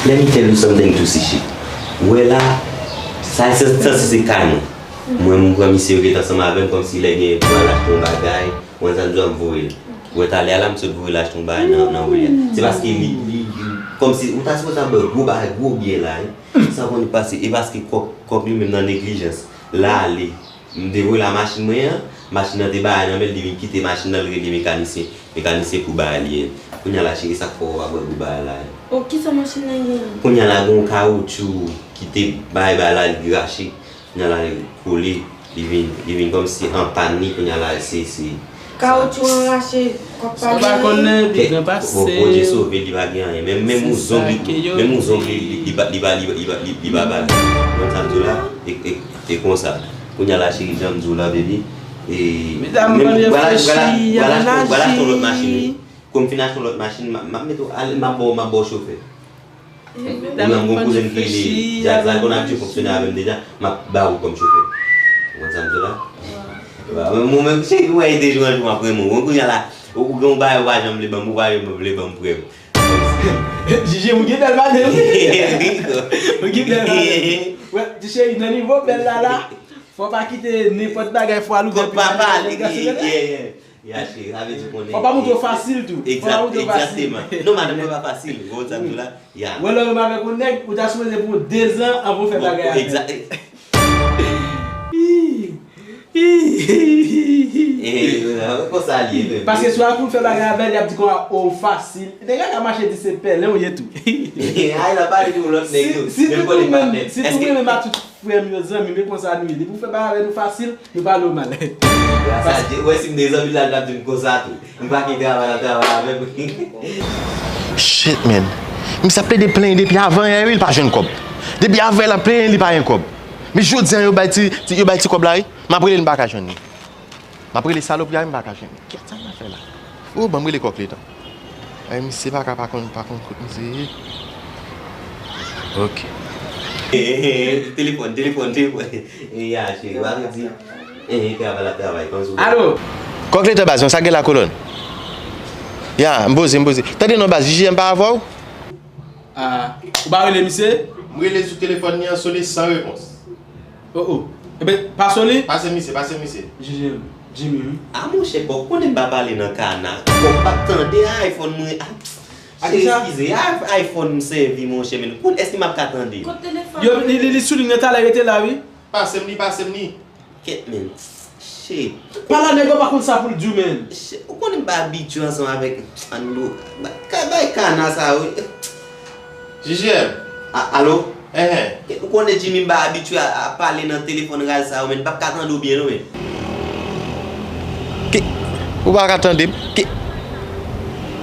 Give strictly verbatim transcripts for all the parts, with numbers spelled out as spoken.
Let me tell you something too, Sichi. Ou wè la, sa se, sa se, se kay mwen. Mwen, mwen pran misye yo ret ansanm avè m, kòmsi lè gen pou al achte yon bagay, mwen sa m di w, m voye l. Ou wè talè a la, m sot voye l achte yon bagay nan, nan woulye a. Se paske li, li, li, kòmsi, ou ta sipoze ap bwè gwo bagay, gwo byè la, wi. Sa konn pase, e paske kòk, kòk li menm nan neglijans. La ale. M te voye la machin mwen an, machin nan te bay nan men l, li vin kite machin nan, l rele mekanisyen. Mekanisyen pou bay li. Kounye a la, cheri, sa k fè w pa bwè gwo bagay la? O, kisa machin nan gen? Kounye a la, gen yon kawotchou ki te bay bagay la, li rache. Kounye a la, li kole, li vin, li vin kòmsi an pàn, li, kounye a la, se, se, Kawotchou an rache, kòk pa genyen. Ou pa konnen, pi gran pase w. Bondye sove, li pa gen anyen. Menm, menm yon zong, menm yon zong, li, li, li pa, li pa, li pa, li pa, li, li pa bay. Ou konn sa m di w la? E, e, e konsa. Kounye a la, cheri, jan m di w la, baby. E, medam, menm, pral reflechi, pral achte, pral achte yon lòt machin, wi. Kou m fin achte yon lòt machin, m ap, m ap mete w, m ap ba w, m ap ba w chofè. Ou menm gon kouzen ki rele Jack la, konn ap di fonksyone avè m deja, m ap ba ou kòm chofè. Ou konn sa m di w la? Mwen menm, cheri, ou wè, e de jou an jou m ap renmen w. Mwen kounye a la, ou, ou gen yon bagay ou pa janm vle ban m, ou pa janm vle ban m prèv. Jije, ou gen bèl madanm, wi. Ou gen bèl madanm. Wè, ti cheri, nan nivo bèl la la, fò w pa kite nenpòt bagay fò w al ouvè. Kòk pa pale, yeah, yeah. Ya, cheri, sa vle di konnen. Fò pa montre w fasil tou. Fò pa montre w fasil. Egzakteman. Non, madanm mwen pa fasil. Ou konn sa m di w la? Ya. Wè, lè w renmen avèk yon nèg, ou ta sipoze pran dezan anvan w fè bagay avè l. Egzak. Ih, ih, ih, ih, ih. Eh, konsa l ye, menm. Paske si w al pou w fè bagay avè l, y ap di konsa, o, fasil. Nèg la ka mache di se pèlen w ye tou. Ay, la pale de yon lòt nèg tou. Si, si tout moun menm, si tout moun menm a tout frè m yo, zanmi m, e konsa nou ye. Depi w fè bagay avè nou fasil, nou pale w mal. Sa, ou wè si m te zanmi l la, l t ap di m konsa tou. M pa gen travay, l ap travay avè m. Shit, man. Misye ap plede plenyen depi avan yè, wi, li pa jwenn kòb. Depi avan yè, l ap plenyen, li pa gen kòb. Men jodi a, yo bay ti, ti, yo bay ti kòb la, wi. M ap rele l, m pa ka jwenn li. M ap rele salopri a, m pa ka jwenn li. Kiyès sa m ap fè la? O, ban m rele kòk letan. Ay, misye pa ka pa konn, pa konn kot misye ye. Ok. Telefòn, telefòn, telefòn. Ya, cheri, w ap di. Travay la travay, kòm si w... Alo? Kòk letan baz, sa gen la kolòn? Ya, m poze, m poze. Tande non baz, J J M pa avè w? Ah, ou pa rele misye? M rele sou telefòn li an sone san repons. Oh, oh. Ebyen, pase li. Pase misye, pase misye. J J M, Jimmy, wi. A monchè, bon, konnen m pa pale nan kana. Bon, m p ap tande a iPhone mwen. A, cheri, eskize, a iPhone m sèvi, monchè, men konnen èske m ap ka tande? Kot telefòn? Yo, li, li, li sou liy nan talè, rete la, wi. Pase m li, pase m li. Kèt, men. Shit. Pale a nèg la, pa konn sa pou l di w, men. Shit, ou konnen m pa abitye ansanm avèk Anlo. Ka bay kana sa, wi. J J M. A, alo? Enhen. Ou konnen Jimmy m pa abitye a, a pale nan telefòn raz sa yo, men m p ap ka tande w byen non, men. Ki, ou pa ka tande m? Ki,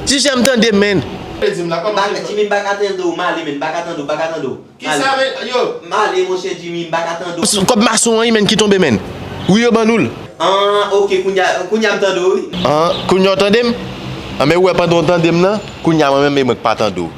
J J M tande m, men. Ou vle di m la, kòman... Jimmy m pa ka tande w, m ale, men m pa ka tande w, m pa ka tande w. Kisa, men, yo? M ale, monchè Jimmy, m pa ka tande w. Kòb mason an, wi, men, ki tonbe, men. Wi, yo ban nou l. An, ok, kounye a, kounye a m tande w, wi. An, kounye a w tande m? An, men ou wè pandan w tande m nan, kounye a mwen menm, e mwen k pa tande w.